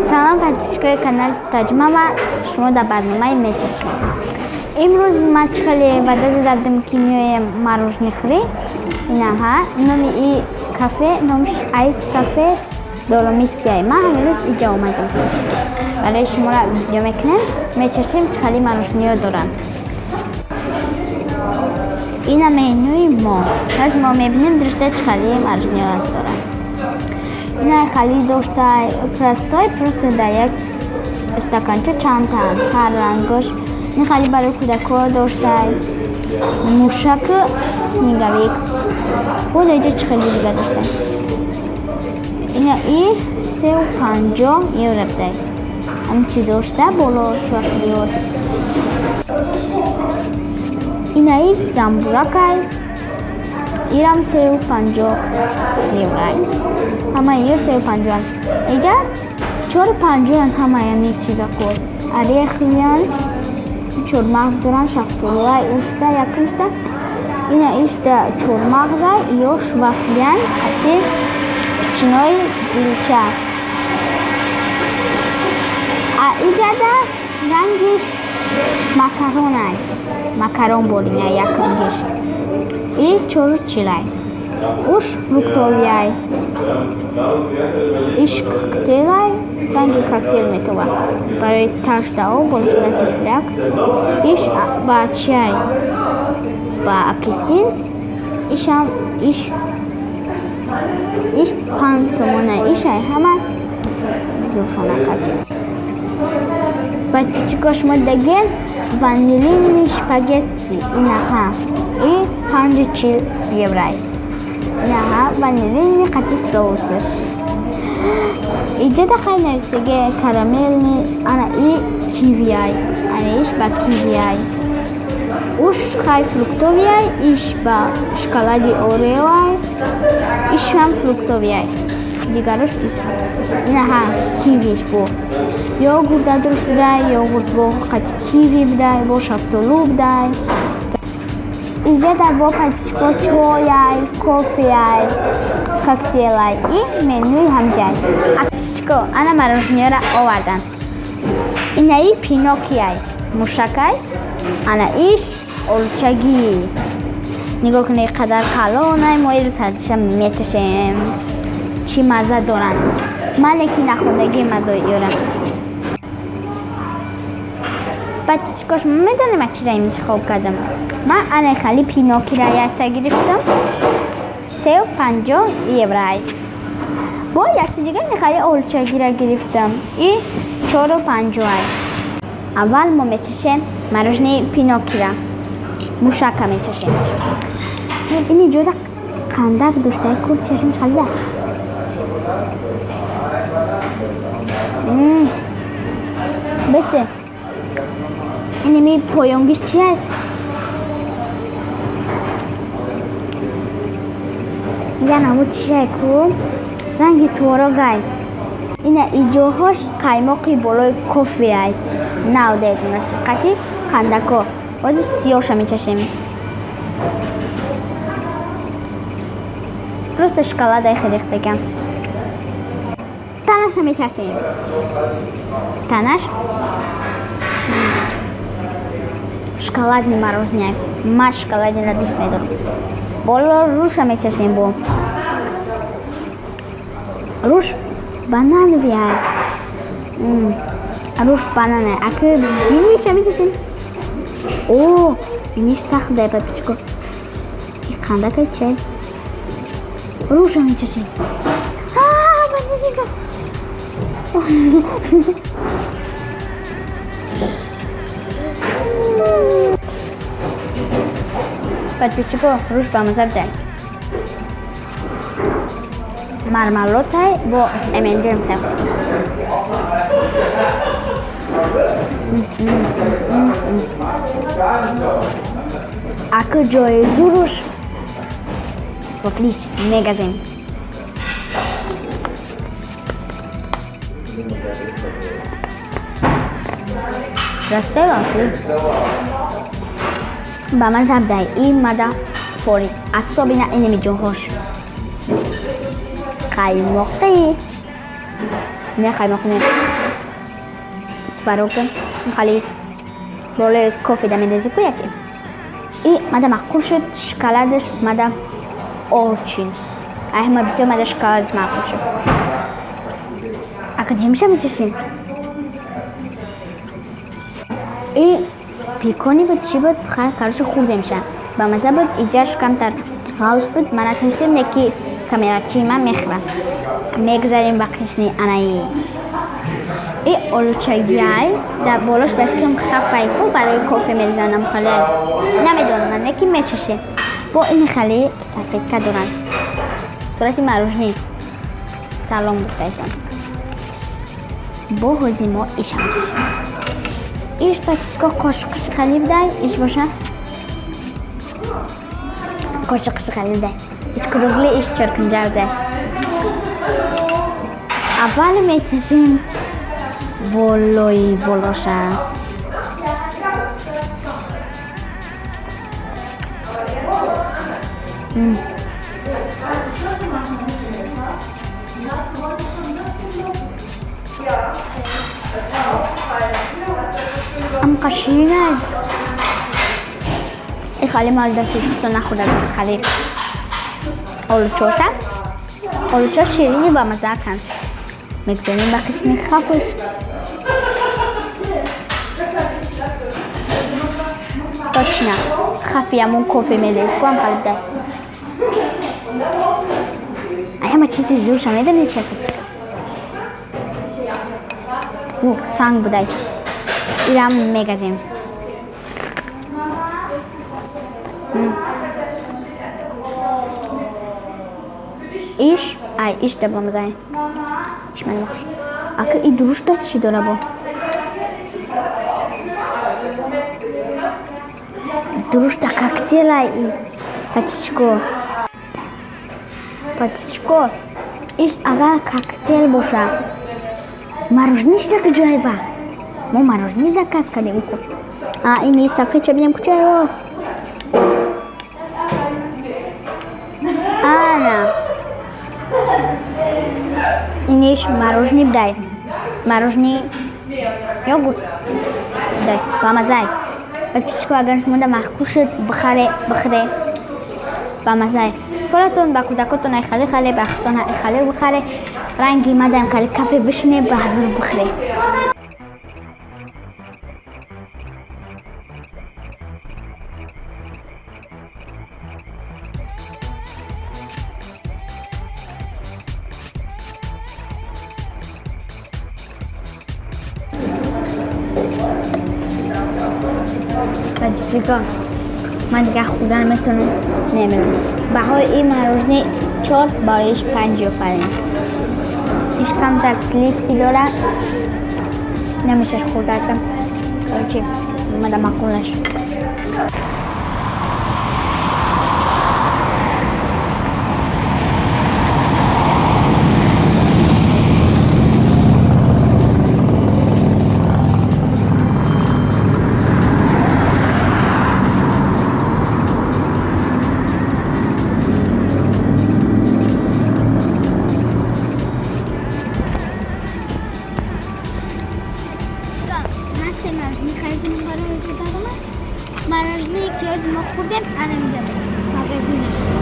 Салом, подписчикои канали Тоҷмама, шумо дар барномаи мечашем. Имрӯз ма чӣ хеле ваъда дода будем, ки меоем мороженое хӯрӣ. Инаҳа, номи и кафе, номиш Айс кафе Доломития. Ма ҳамин рӯз иҷа омадем. Барои шуморо видео мекунем, мечашем, чӣ хеле мороженое доранд. Ина менюи мо. Ҳоз мо мебинем, дурушта чӣ хеле мороженое ҳаст доранд. Ина хали доштай, простой, просто дар як стаканча чандтаанд, ҳар рангош. Ин хали барои кӯдакҳо доштай, мушаку снеговик. Боз иҷа чӣ хели дига доштай. Ина и 3,50 евро будай. Ҳамин чизошта болош вафлиёш. Ина и замбуракай, ирам 3,50 еврай. Ҳамаи ё 3,50-анд. Иҷа 4,50-анд ҳамаи ҳамин чизако. Орехиян, чормағз доранд, шафтолуай ушда, якумшда. Ина ишда чормағзай, ёш вафлиян, қати печеньеи дилча. А иҷада ранги макаронай. Макарон бориня якумгиш. И 4,40-ай. Уш фруктовияй. Иш коктейлай, ранги коктейл метова. Барои ташдао болошта зефирак. Иш ба чиай? Ба апельсин. Ишам иш 5 сомона. Ишай ҳама зуршонакачи. Подписчико, шумо дидагин ванилини шпагетти, инаҳа и 5,40 еврай. Инаҳа ванилини қати соусаш. Иҷада хай навистаге карамельный, ана и кивиай. Ана иш ба кивиай. Уш хай фруктовияй, иш ба шоколади ореоай, иш ҳам фруктовияй. Дигарош ис. Инаҳа кивиш бо. Йогурт дадруш будай, йогурт бо қати киви будай, бо шафтолу будай. Иҷада бо, подписчико, чояй, кофеяй, коктейлай и менюи ҳамҷай. Подписчико, ана мороженое овардан. Инаи Пинокияй, мушакай, ана иш олучагӣ. Нигоҳ кунед, қадар калонай, мо ирӯз ҳардиша мечашем. Чӣ мазза доранд. Ман лекин нахондагии маззаи ёрам. Подписчико, шумо медонем ман чиро интихоб кардам? Ман ана хали Пинокира якта гирифтам. 3,50 еврай. Бо якти дига хали олучагира гирифтам. И 4,50-ай. Аввал мо мечашем мороженое Пинокира. Мушака мечашем. Ин иҷода қандак доштай ку, чашем чӣ. Бесте. Инеми поёнгиш чия? Яна чия ку? Ранги творогай. Ина иҷоҳош қаймоқи болои кофеай. Нав дед қати қандако. Ҳозир сиёша мечашем. Просто шоколадай хелихтагам. Танаша мечашем. Танаш шоколадный мороженое. Ма шоколадныйро дӯст медорам. Боло руша мечашем бо. Руш банановый. Руш банана. Аки биниша мечашем. О, биниш сахт дай, подписчико. И қандакай чай. Руша мечашем. А, подписчико. Подписчико, руш ба маза будай. Мармелодтай бо M&M's. Аки ҷои зуруш вафлиш мегазем. Расте вафли. Ба маза будай и мада фори, особенно инеми ҷоҳош. Қаймоқи. Не қаймоқни творог хали болои кофе да мендези куяти. И мада маъқул шуд шоколадаш, мада очень. Ай ҳама бисёр мада шоколадаш маъқул шуд. Ака ҷимша мечашем. И пикони буд, чӣ буд, короче хӯрдемша. Ба маза буд, иҷаш камтар ғавз буд, ман натонистем, не ки камерачии ман мехӯрам. Мегзарем ба қисми анаи. И олучагиай дар болош ба фикрам хафай ку барои кофе мерезанам хале. Намедонам ман, не ки мечаше. Бо ин хали сафедка доранд. Сурати марожни. Салом гуфтаистам. Бо ҳози мо иша мечашем. Иш патиско қошиқиш қалиб дай, иш боша қошиқиш қалиб дай. Иш кругли, иш чоркунҷав дай. Аввал мечашем болои болоша. Амқа ширинай. И хали мал дар Тоҷикистон нахӯрда будам хали олучоша. Олучо ширини ба маза кан. Мегзарем ба қисми хафуш. Точно. Хафи ҳамон кофе мерез. Куам хали дай. Ай ҳама чизи зӯрша медонед ча кати? Санг будай. Ирам мегазем. Иш, ай, иш да бамазай. Иш ман махш. Ака и дурушта чӣ дора бо? Дурушта коктейла и патичко. Патичко. Иш агар коктейл боша. Морожениш на куҷое ба? Мо мороженое заказ кардем ку. А ини сафед ча бинем куҷое? Ана. Иниш мороженое дай. Мороженое йогурт дай. Ба мазай. Подписчико агар шумо да маъқул шуд, бихаре, бихӯре. Ба мазай. Фолатон ба кӯдакотон ай хали хале, ба худтон ай хале бихаре. Ранги мадаем хали кафе бишине, ба ҳазур бихӯре. Подписчико, ман дигар хӯрдан метавонам, намедонам. Баҳои ин мороженое 4, баҳоиш 5 офарин. Иш камтар сливки дора. Намешаш хӯрда кам. Короче, мада маъқул нашуд. Мороженое ки ҳозир мо хӯрдем, ана инҷа магазинаш.